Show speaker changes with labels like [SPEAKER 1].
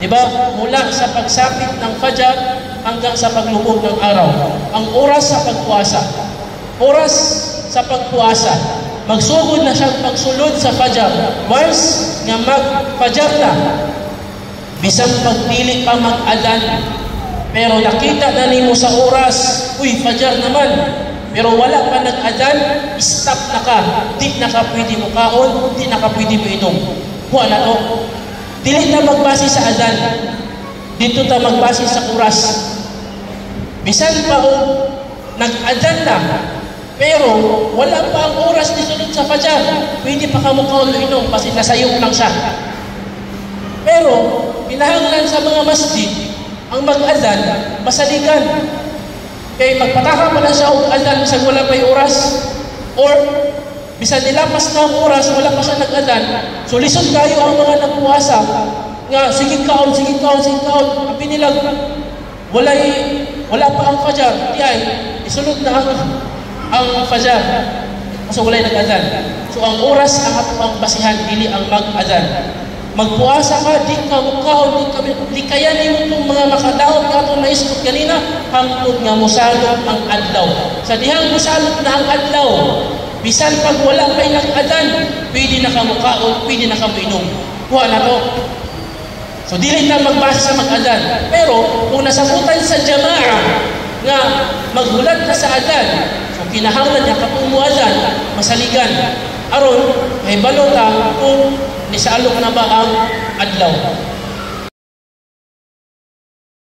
[SPEAKER 1] Diba? Mula sa pagsapit ng fajar hanggang sa paglubog ng araw. Ang oras sa pagpuasa. Oras sa pagpuasa. Magsugod na siyang pagsulod sa fajar. Once nga mag-fajar na, bisan pagdili pa mag-adan, pero nakita na nimo sa oras, uy, fajar naman. Pero wala pa nag-adan, stop na ka. Di na ka pwede mo kaon, di na ka pwede mo inom. Kuha na to. Dili na magbase sa adan. Dito ta magbase sa oras. Bisan pa og nag-adan na, pero wala pa ang oras ni sulod sa fajar, pwede pa ka mo kaon, inom kasi nasayop lang siya. Pero kinahanglan sa mga masjid ang mag-adan masaligan. Kay magpataka pa lang siya og adan bisag wala pa'y oras or bisan nilapas na ang oras, wala pa siya nag-adan. So lisod kayo ang mga nagpuasa nga sige kaon, sige kaon, sige kaon. Abi nila wala pa ang fajar. Di ay isulod na ang fajar. So walay nag-adan. So ang oras ang ato ang basihan, dili ang mag-adan. Magpuasa ka, di ka mukaon, di ka likayan nimo itong mga makadaot nga atong naisgot ganina, hangtod nga musalop ang adlaw. Sa dihang musalop na ang adlaw, bisan pag wala pa'y nag-adan, pwede na ka mukaon, pwede na ka muinom. Kuha na to. So dili na magbase sa mag-adan. Pero kung nasabutan sa jamaa nga maghulat na sa adan, so kinahanglan niya katong muadan, masaligan. Aron, may balota kung nisalok na ba ang adlaw.